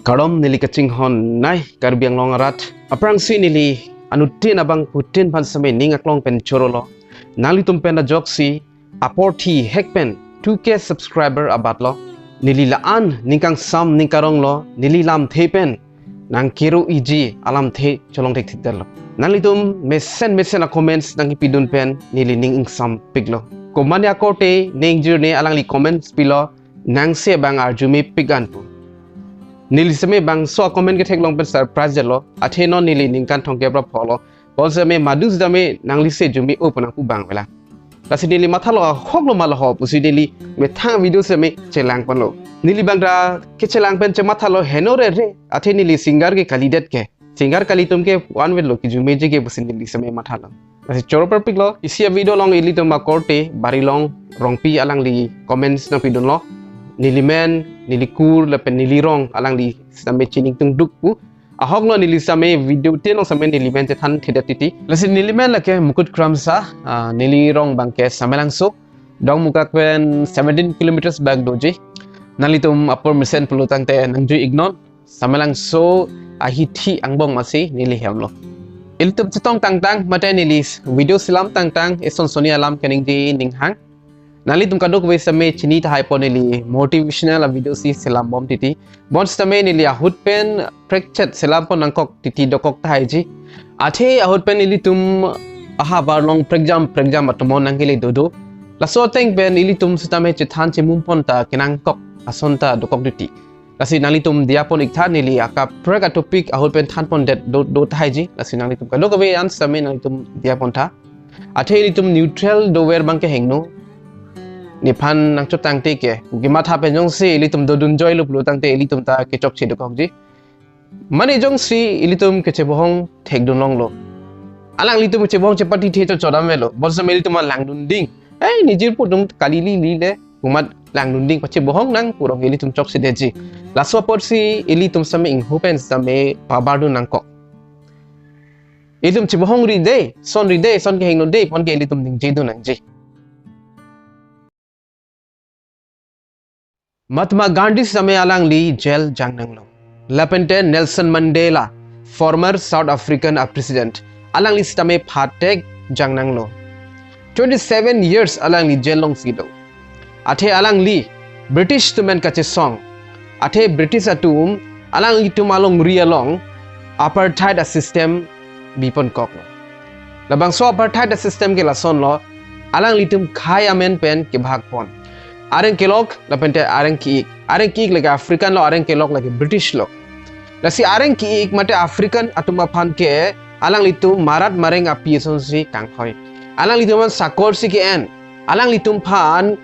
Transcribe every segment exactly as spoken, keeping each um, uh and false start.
Kardom, neli kachinghon nei Karbi Anglong arat. Aphrangsi neli anuttin abangphutin aphan sitame ning aklong pen chorolo. Nanglitum pen ajoksi apor thihek pen two K subscriber abatlo. Neli la-an ning kangsam ning karonglo, neli lamthe pen nangkero iji alamthe cholong thekthedetlo. Nanglitum mesen mesen a-comments nangkipidun pen neli ning ingsampiklo. Komane akorte ne ingjirne alangli comments pilo, nangsi abang arjumepik an pu. Neli sitame bangso a-comment ketheklong pen surprise detlo. Athe non neli ningkan thomkep ra pholo. Bonsitame madu sitame nanglisi arjume-o pu nangpu abang avelang. Lasi neli mathalo, ahoklo ma laho pusi neli methang video sitame chelangponlo. Neli bang ra kechelang pen chemathalo, heno rere, athe neli singer ke kalidet ke. Singer kali atum ke one way lo, kijumejeke pusi neli sitame mathalo. Lasi choro parpiklo, isi a-video along ilitum akorte Barilong Rongpi alangli comments nangpidunlo. Neli men, neli kur, lapen neli rong alangli sitame chiningtungduk pu. Ahoklo, neli sitame video tin along sitame neli men chethanthedet titi. Lasi neli men lake Mukut Kramsa, ah, neli rong abangke Samelangso. Dongmukak pen seventeen kilometers bak doji. Nanglitum apor mesen pulo tangte nangjui-iknon. Samelangso ahithi angbong masi neli hemlo. Ilitum chetong tangtang mate neli video selam tangtang eson soni alam keningje ninghang. Nanglitum kadokave sitame chini tahai pon, neli motivational a-video si selambom titi. Bonsitame neli ahut pen prekchet selampon nangkok titi dokok tahaiji. Athe ahut pen ilitum ahavar along prekjam prekjam atomon nangkele dodo. Laso ateng pen ilitum sitame chethan chemumpon ta kenangkok ason ta dokok titi. Lasi nanglitum diya pon-iktha, neli akaprek a-topic ahut pen thanpondet do, do tahaiji. Lasi nanglitum kadokave an sitame nanglitum diya pontha. Athe ilitum neutral dover abangke hingno. Nephan nangchot tangte ke, pu kematha pen jongsi ilitum dodun joilo pulo tangte ilitum ta kechokche dokokji. Mane jongsi ilitum kechebohong thekdun longlo, alanglitum kechebohong chepatithe chochot amelo. Bonsitame ilitum langdun ding. Eh, nejirpo atum kali lili le, komat langdun ding, pachebohong nang pu rong ilitum chokchedetji. Laso apotsi ilitum sitame ingho pen sitame pabardun nangkok. Ilitum chebohong ri dei, son ri dei, son kehingno dei pu anke ilitum ningjedun nangji. Mahatma Gandhi sitame alangli jail jangnanglo. Lapente Nelson Mandela, former South African a-president, alangli sitame phatek jangnanglo. Twenty-seven years alangli jail alongsi do. Athe alangli British atum pen kachesong. Athe British atum alanglitum alongri along apartheid a-system biponkoklo. Labangso apartheid a-system ke lasonlo, alanglitum khei amen pen kebhagpon. Areng kelok lapente areng ke-ik. Areng ke-ik lake African lo, areng kelok lake British lo. Lasi areng ke-ik mate African atum aphan ke alanglitum marat mareng api asonsi kanghoi. Alanglitum aphan sakor si ke-en. Alanglitum aphan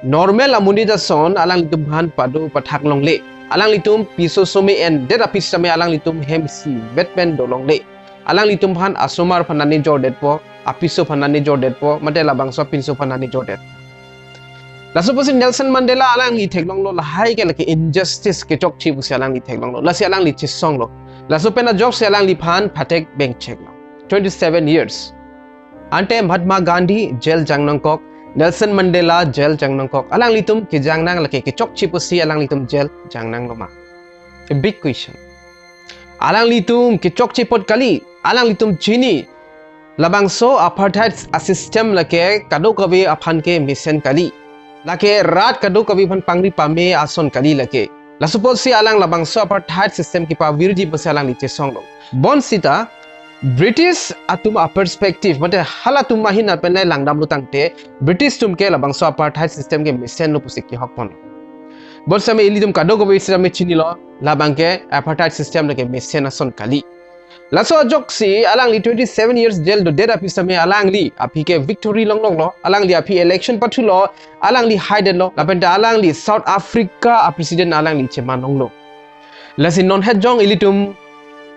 normal amonit ason alanglitum aphan pado pathak longle. Alanglitum piso some endet api sitame alanglitum hem isivet pen dolongle. Alanglitum aphan asomar aphan nangjordetpo, apiso aphan nangjordetpo, mate labangso apinso aphan nangjordet. Laso apotsi Nelson Mandela alangli theklonglo, lahai ke lake injustice kechokche pusi alangli theklonglo. Lasi alangli chesonglo. Laso pen ajoksi alangliphan phatek bengcheklo. Twenty-seven years. Ante Mahatma Gandhi jail jangnangkok, Nelson Mandela jail jangnangkok. Alanglitum kejang nang lake kechokche pusi alanglitum jail jangnanglo ma? A big question. Alanglitum kechokche apot kali, alanglitum chini. Labangso apartheid a-system lake kadokave aphan ke mesen kali. Lake rat kadokave aphan pangri pame ason kali lake. Laso apotsi alang labangso apartheid system kepavirji pusi alangli chesonglo. Bonsita British atum a-perspective, mate halatum ahin pen langdamlo tangte, British atum ke labangso apartheid system ke mesenlo pusi kehokpon. Bonsitame ilitum kadokave sitame chinilo, labang ke apartheid system lake mesen ason kali. Laso ajoksi alangli twenty-seven years jail dodet api sitame alangli aphi ke victory longlonglo, alangli aphi election pathulo, alangli haidetlo, lapente alangli South Africa a-president alangli cheman longlo. Lasi non het jong ilitum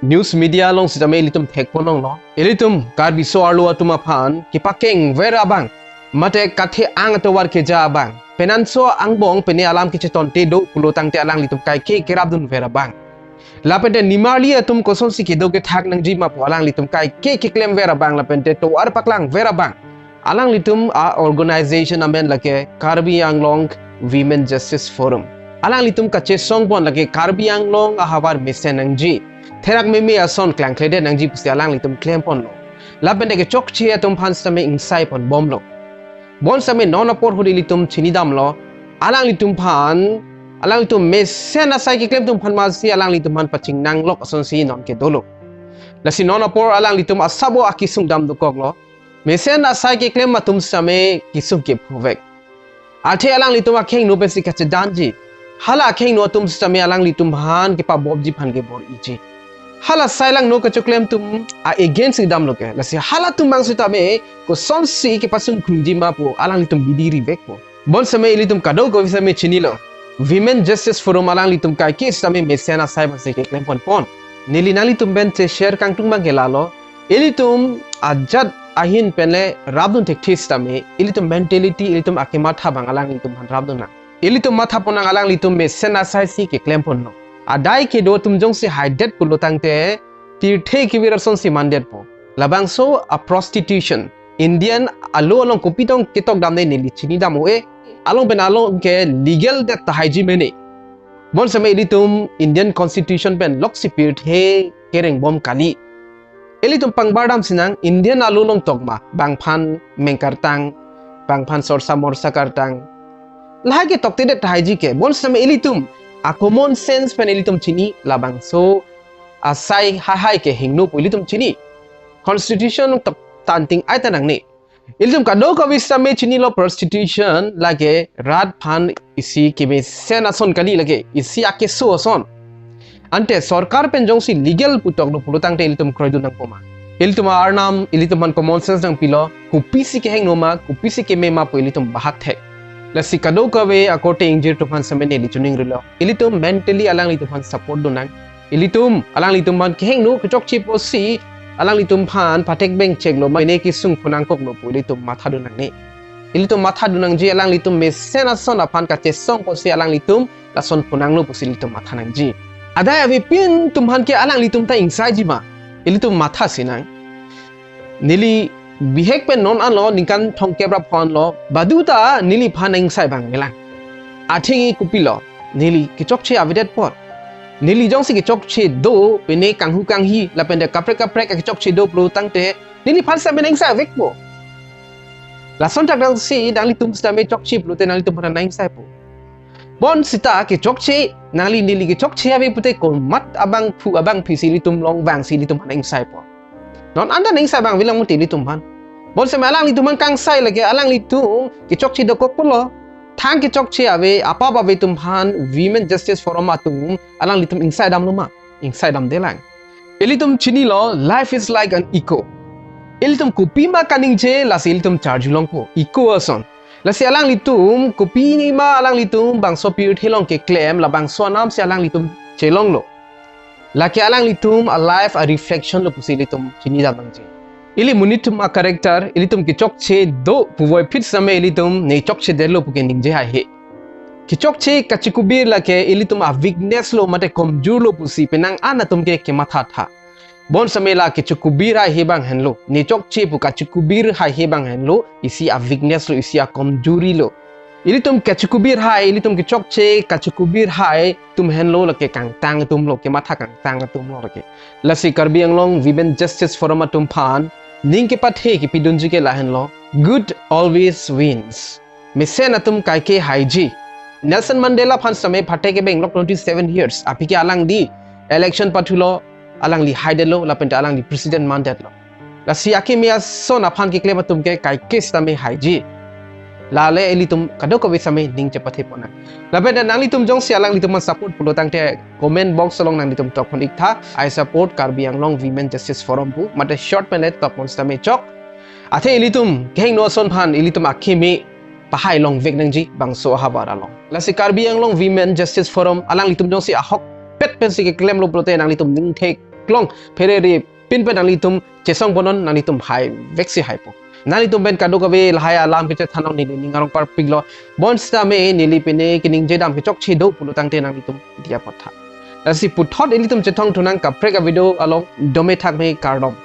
news media along sitame ilitum thekpon longlo. Ilitum Karbi so-arlo atum aphan kepakengver abang, mate kathe-ang atovar keja abang, penanso angbong pene alam kechetonte do pulo tangte alanglitum kaike kerapdunver abang, lapente nimarli atum kosonsi kedo kethak nangji ma pu alanglitum kaike keklemver abang, lapente tovar paklangver abang, alanglitum a-organization amen lake Karbi Anglong Women Justice Forum. alanglitum kachesong pon lake Karbi Anglong ahavar mesen nangji, therak meme ason klangkledet nangji pusi alanglitum klem ponlo. Lapen de kechokche atum aphan sitame ingsai pon bomlo. Bonsitame non apor ahut ilitum chinidamlo, alanglitum aphan, alanglitum mesen asai keklem atum aphan masi alanglitum aphan pachingnang lok asonsi non ke dolo. Lasi non apor alanglitum asabo akesung dam dokoklo. Mesen asai keklem atum sitame kesung kephovek. Athe alanglitum akehingno pensi kachedanji. Hala akehingno atum sitame alanglitum aphan kepabobji aphan kebor-iji. Hala sai langno kachoklem atum a-against damlo ke. Lasi halatum abang sitame kosonsi kepasung krungji ma pu alanglitum bidi rivekpo. Bonsitame ilitum kadokave sitame chinilo, Women Justice Forum alanglitum kaike sitame mesen asai pensi keklem ponpon. Neli nanglitum pen che-share kangtung abang ke lalo. Ilitum ajat ahin pen le rapdun thekthe sitame, ilitum mentality, ilitum akematha abang alanglitum aphan rapdunnang. Ilitum matha ponnang alanglitum mesen asaisi keklem ponlo. Adai kedo atum jongsi haidet pulo tangte, pirthe kevir asonsi mandetpo. Labangso a-prostitution. Indian alo along kopi tong ketok damde neli chinidam o-e. Along pen along ke legal det tahaiji mene. Bonsitame ilitum Indian Constitution pen loksi pirthe kerengbom kali. Ilitum pangbar damsinang Indian alo along tokma, bangphan mengkartang, bangphan sorsa morsa kartang. Lahai ke toktedet tahaiji ke, bonsitame ilitum a-common sense pen ilitum chini labangso asai haihai ke hingno pu ilitum chini. Constitution tok tanting ai ta nangne. Ilitum kadokave sitame chinilo prostitution lake rat aphan isi kemesen ason kali, lake isi akeso ason. Ante sorkar pen jongsi legal putoklo pulo tangte ilitum kroidun nangpo ma? Ilitum arnam, ilitum aphan common sense nangpilo, kopisi kehingno ma, kopisi keme ma pu ilitum bahat thek. Lasi kadokave akorte ingjir atum aphan sitame neli chiningrilo. Ilitum mentally alanglitum aphan support dunnang. Ilitum alanglitum aphan kehingno kechokche pusi alanglitum aphan pathek bengcheklo ma, ne kesung phunangkoklo pu ilitum mathadun nangne. Ilitum mathadun nangji, alanglitum mesen ason aphan kachesong pusi alanglitum lason phunanglo pusi ilitum mathanangji. Adai avepin atum aphan ke alanglitum ta ingsaiji ma, ilitum mathasinang. Neli bihek pen non anlo ningkan thomkep ra phonlo, badu ta neliphan ingsai abang melang. Athe ke kopilo, neli kechokche avedet apot. Neli jongsi kechokche do, pine kanghu kanghi lapen de kaprek kaprek kechokche do pulo tangte, neliphan sitame ingsai avekpo. Lason thakthak si nanglitum sitame chokche pulote nanglitum aphan ingsaipo. Bonsita kechokche, nangli neli kechokche ave pute komat abangphu abangphisi ilitum along vangsi ilitum aphan ingsaipo. Non anta ingsai abang avelang mati ilitum aphan. Bonsitame alanglitum aphan kangsai lake alanglitum kechokche dokok pulo. Thang kechokche ave, apap ave atum aphan Women Justice Forum atum alanglitum ingsai damlo ma? Ingsai damdelang. Ilitum chinilo, life is like an echo. Ilitum kopima kaningje lasi ilitum charju longpo, echo ason. Lasi alanglitum kopima alanglitum bangso pirthe along keklem, labangso anam si alanglitum chelonglo. Lake alanglitum a-life a-reflection lo pusi ilitum chinidam nangji. Ili monit atum a-character, ilitum kechokche do puvoiphit sitame ilitum ne chokchedetlo pu keningje haihe. Kechokche kachikubir lake ilitum a-weakness lo mate komjur lo pusi penang an atum ke kemathatha. Bonsitame la kechikubir haihe abang henlo, ne chokche pu kachikubir haihe abang henlo, isi a-weakness lo, isi a-komjuri lo. Ilitum kachikubir hai, ilitum kechokche kachikubir hai atum henlo lake kangtang atum lo, kematha kangtang atum lo lake. Lasi Karbi Anglong Women Justice Forum atum aphan ning kepathe kepidunji ke lahenlo, good always wins. Mesen atum kaike haiji. Nelson Mandela aphan sitame phatek kebeng lok twenty-seven years. Aphi ke alangli election pathulo, alangli haidetlo, lapen ta alangli president mandetlo. Lasi akimi ason aphan keklem atum ke kaike sitame haiji. Lale ilitum kadokave sitame ning chepathe ponnang. Lapen ta nanglitum jongsi alanglitum aphan support pulo tangte comment box along nanglitum tok phon iktha, "I support Karbi Anglong Women Justice Forum" pu, mate short pen le tok phon sitame chok. Athe ilitum kehingno ason aphan ilitum akimi pahai longvek nangji bangso ahavar along. Lasi Karbi Anglong Women Justice Forum alanglitum jongsi ahokpet pensi keklemlo pulote nanglitum ning theklong pherere pin pen nanglitum chesong ponnon, nanglitum haiveksi haipo. Nanglitum pen kadokave lahai alam kechethan along neli ning arong parpiklo. Bonsitame neli pine keningje dam kechokche do pulo tangte nanglitum diya apot tha. Lasi puthot ilitum chethong thunang kaprek a-video along, dome thakme, kardom.